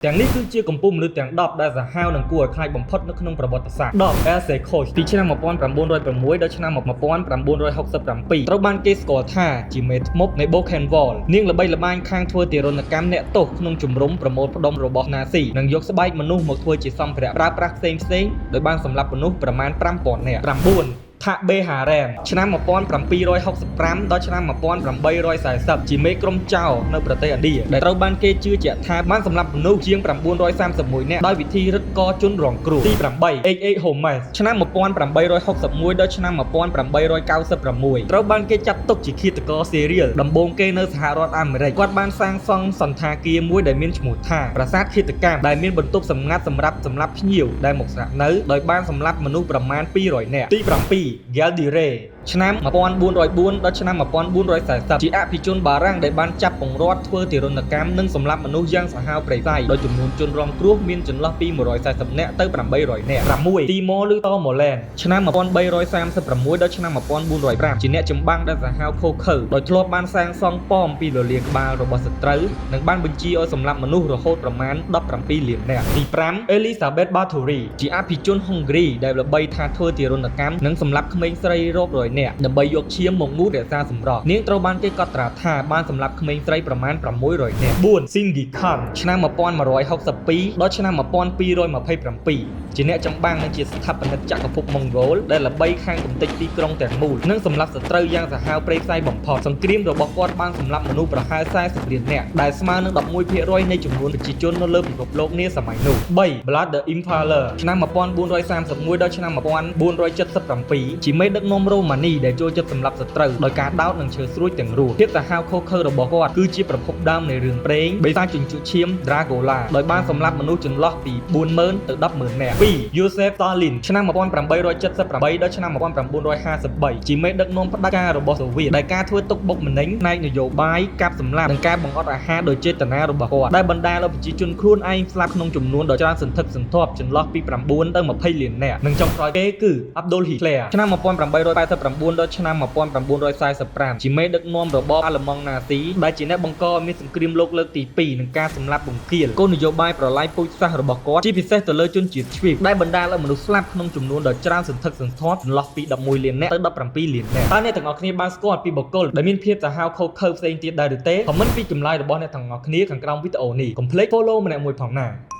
ទាំងនេះគឺជាកំពូលមនុស្សទាំង10ដែលសាហាវនិងគួរឲ្យខ្លាចបំផុតនៅក្នុងប្រវត្តិសាស្ត្រ10 Else Koch ពីឆ្នាំ1906ដល់ឆ្នាំ1967ត្រូវបានគេស្គាល់ថាជាមេធ្មប់នៃ Buchenwald នាងល្បីល្បាញខាងធ្វើទារុណកម្មអ្នកទោសក្នុងជំរំប្រមូលផ្ដុំរបស់ណាស៊ីនិងយកស្បែកមនុស្សមកធ្វើជាសម្ភារៈប្រើប្រាស់ផ្សេងៗដោយបានសម្លាប់មនុស្សប្រមាណ5000នាក់9ថាបេហារ៉ែមឆ្នាំ1765ដល់ឆ្នាំ1840ជាមេក្រុមចោរនៅប្រទេសឥណ្ឌាដែលត្រូវបានគេជឿជាក់ថាបានសម្លាប់មនុស្សជាង931នាក់ដោយវិធីរឹតកជនរងគ្រោះទី8 H.H. Holmes ឆ្នាំ1861ដល់ឆ្នាំ1896ត្រូវបានគេចាត់ទុកជាឃាតករស៊េរីលដំបូងគេនៅសហរដ្ឋអាមេរិកគាត់បានសាងសង់សណ្ឋាគារមួយដែលមានឈ្មោះថាប្រាសាទឃាតកម្មដែលមានបន្ទប់សម្ងាត់សម្រាប់សម្លាប់ភ្ញៀវដែលមកស្នាក់នៅដោយបានសម្លាប់មនុស្សប្រមាណ200នាក់ទី7 Gilles de Rais ឆ្នាំ1404ដល់ឆ្នាំ1440ជាអភិជនបារាំងដែលបានចាប់ពង្រាត់ធ្វើទារុណកម្មនិងសម្លាប់មនុស្សយ៉ាងសាហាវព្រៃផ្សៃដោយចំនួនជនរងគ្រោះមានចន្លោះពី140នាក់ទៅ800នាក់6ទីម៉ូឬតម៉ូឡែនឆ្នាំ1336ដល់ឆ្នាំ1405ជាអ្នកចម្បាំងដែលសាហាវឃោរឃៅដោយធ្លាប់បានសាងសង់ប៉មពីលលាដ៍ក្បាលរបស់សត្រូវនិងបានបញ្ជាឲ្យសម្លាប់មនុស្សរហូតប្រមាណ17លាននាក់ទី5អេលីសាបេតបាធូរីជាអភិជនហុងគ្រីដែលល្បីថាធ្វើទារុណកម្មនិងសម្លាប់ក្មេងស្រីរាប់រយនាក់ដើម្បីយកឈាមមកងូតរក្សាសម្រស់នាងត្រូវបានគេកត់ត្រាថាបានសម្លាប់ក្មេងស្រីប្រមាណ600នាក់4ស៊ីងហ្គីខនឆ្នាំ1162ដល់ឆ្នាំ1227ជាអ្នកចម្បាំងនិងជាស្ថាបនិកចក្រភពម៉ុងហ្គោលដែលល្បីខាងកំទេចទីក្រុងទាំងមូលនិងសម្លាប់សត្រូវយ៉ាងសាហាវព្រៃផ្សៃបំផុតសង្គ្រាមរបស់គាត់បានសម្លាប់មនុស្សប្រហែល40លាននាក់ដែលស្មើនឹង11%នៃចំនួនប្រជាជននៅលើពិភពលោកនាសម័យនោះ3 Vlad the Impaler ឆ្នាំ1431ដល់ឆ្នាំ1477ជាមេដឹកនាំរ៉ូម៉ានីដែលចូលចិត្តសម្លាប់សត្រូវដោយការដោតនិងឈើស្រួចទាំងរស់ភាពសាហាវឃោរឃៅរបស់គាត់គឺជាប្រភពដើមនៃរឿងព្រេងបិសាចជញ្ជក់ឈាម Dracula ដោយបានសម្លាប់មនុស្សចន្លោះពី40000ទៅ100,000នាក់2 Joseph Stalin ឆ្នាំ1878ដល់ឆ្នាំ1953ជាមេដឹកនាំផ្ដាច់ការរបស់សូវៀតដែលការធ្វើទុក្ខបុកម្នេញផ្នែកនយោបាយកាប់សម្លាប់និងការបង្អត់អាហារដោយចេតនារបស់គាត់ដែលបណ្ដាលឲ្យប្រជាជនខ្លួនឯងស្លាប់ក្នុងចំនួនដ៏ច្រើនសន្ធឹកសន្ធាប់ចន្លោះពី9ទៅ20លាននាក់និងចុងក្រោយគេគឺ Adolf Hitler ឆ្នាំ1889ដល់ឆ្នាំ1945ជាមេដឹកនាំរបបអាល្លឺម៉ង់ណាស៊ីដែលជាអ្នកបង្កឲ្យមានសង្គ្រាមលោកលើកទី2និងការសម្លាប់បង្គាលគោលនយោបាយប្រល័យពូជសាសន៍របស់គាត់ជាពិសេសទៅលើជនជាតិជ្វីបដែលបណ្ដាលឲ្យមនុស្សស្លាប់ក្នុងចំនួនដ៏ច្រើនសន្ធឹកសន្ធាប់ចន្លោះពី11លាននាក់ទៅ17លាននាក់តើអ្នកទាំងអស់គ្នាបានស្គាល់ពីបុគ្គលដែលមានភាពសាហាវឃោរឃៅផ្សេងទៀតដែរឬទេ? Comment ពីចម្លើយរបស់អ្នកទាំងអស់គ្នាខាងក្រោមវីដេអូនេះកុំភ្លេច follow ម្នាក់មួយផងណា។